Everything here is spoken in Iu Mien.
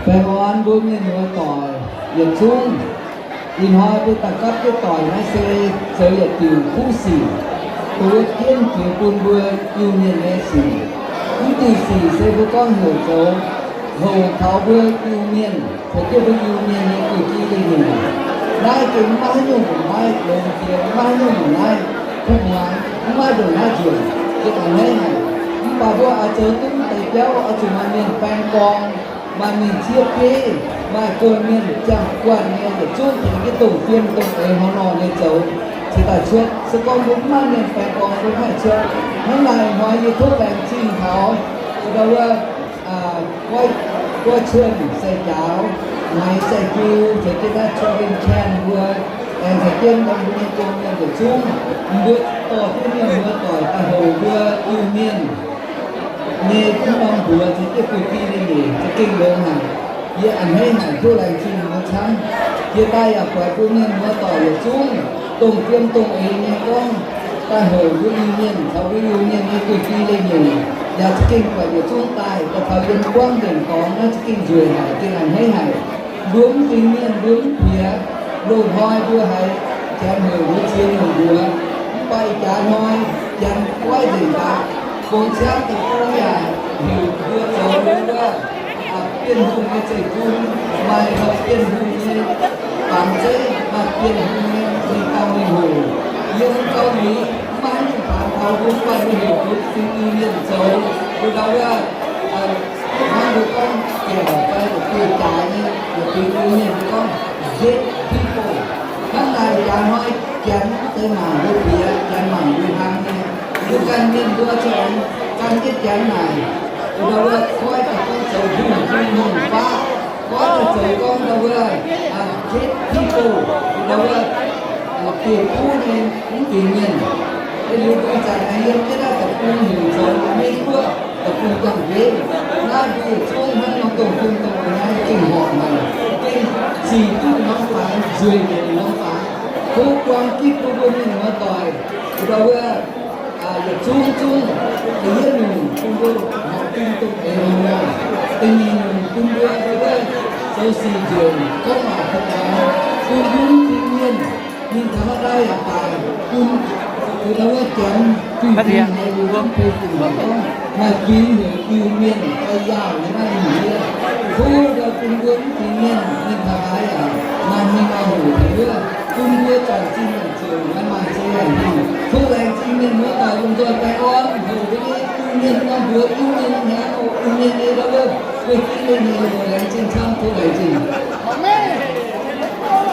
Baengh orn mbuo mienh muoz doic yietc zungv. Ih hnoi mbuo daux gapv jienv doic naaiv se zoux yietc diuc kuv sic, dongh wuov jienv jiex bun mbuo Iu-Mienh nyei sic. Mv diuh sic se mbuo gorngv heuc zoux hoqc taux mbuo Iu-Mienh caux jienv mbuo Iu-Mienh nyei gu'jung leiz-nyeic. Naaiv gengh maiv haaix nyungc ndongc naaiv longx jiex, maiv haaix nyungc ndongc naaiv kuv muangx, maiv ndongc naaiv nzuonc, gengh a'hneiv haic. Mv baac mbuo oix zoux duqv deix jauv oix zuqc maaih mienh baeng gorng, maaih mienh ciev beiv, maaih gong-mienh ziangh guanh nyei yietc zungv tengx jienv dongh fiem dongh eix hnangv nor nyei zoux cingx daaih cuotv. Se gorngv mbuo mv maaih mienh baeng gorng mbuo mv haih cuotv. Hnangv naaic hnoi yie tov laengz zingh taux ndau wuov goiv cuonh sai-jaaux, maaiz sai-jiu, caux jienv naaiv cuonh gengh kaen mbuo, aengx caux jienv dongh mbuo nyei gong-mienh yietc zungv, mbuo dorh jienv mienh muoz doic daaih hoqc mbuo Iu-Mienh nyei mv norm mbuox caux jienv gu'jung leiz-nyeic za'gengh longx haic. Yie a'hneiv haic, tov laengz zingh mbuo camv. Jiex daaih yaac buatc mbuo mienh muoz doic yietc zungv dongh fiem dongh eix nyei gorngv daaih hoqc mbuo Iu-Mienh caux mbuo Iu-Mienh nyei gu'jung leiz-nyeic, yaac za'gengh buatc yietc zungv daaih daaih taux yiem buangv nzengc dorngx naaiv za'gengh nzueic haic, gengh a'hneiv haic. Mbuo mv fingx mienh mbuo mv piex, loz-hnoi mbuo haiz Janx heuc mbuo ziex nyungc mbuox, mv baac ih jaax hnoi Janx goiv nzengc daaih, gong-ciamv deic-bung yaac heuc mbuo zoux wuov Bienh Hungh nyei zeiv-fun, maaih Bienh Hungh nyei baamz zeiv, maaih Bienh Hungh nyei mingh dauh mingh hoc. Yiem Gauv Liuz maiv maaih haaix nyungc baamz taux mbuo, mv baac mbuo heuc mbuo fingx Iu-Mienh zoux, mbuo ndau wuov, hnangv mbuo gorngv Gaeqv fai la'bieiv-jaaix nyei, la'bieiv Iu-Mienh mbuo gorngv Jade people. Hnangv naaic jaax hnoi Janx mv zeiz mangc mbuo piex, Janx mangc mbuo hlang nyei. Mbuo ganh mienh mbuo zuqc aengx gan jienv Janx naaic, ndau wuov goiv daaih gorngv zoux hungh, hungh baav, goiv daaih zoux gorngv ndau wuov Jade people, ndau wuov dieh kuv nyei mv fingx mienh. Liuz mbuo ih zanc aengx yiem jienv naaiv deic-bung heuc zoux Meiv Guoqv deic-bung, Guangv Nzengc. Naaiv mbuo yietc zungv hnangv nor dongh fun dongh eix naaiv gengh horpc haic, gengh zic duqv norm fangx, nzueic njiec norm fangx. Tov buang gitv bun mbuo mienh muoz doic, ndau wuov yietc zungv zungv, da'yietv nyungc bun mbuo horpc fun dongh eix hnangv nor. Da'nyeic nyungc bun mbuo ndau wuov zoux sic nzueic, gorngv waac kuv muangx, bun mbuo mv fingx mienh ninh taux haaix dauh yaac daic, bun ndau wuov Janx fih fingx haiz mbuo mv fei fingx haic gorngv maaih fingx heuc Iu-Mienh fai Yaauh nyei naaiv nyungc yie. Tov ndau bun mbuo mv fingx mienh ninh taux haaix yaac maaih mienh maaih hoc taux wuov, bun mbuo zanc zinh zanc ziouc maaih maaih seix yaac hingh. Tov laengz zingh mienh muoz doic lomh nzoih baengh orn hoqc mbuo nyei Iu-Mienh norm mbuox, Iu-Mienh nyei hnyangx, Iu-Mienh nyei ndau wuov gu'jung leiz-nyeic, laengz zingh camv.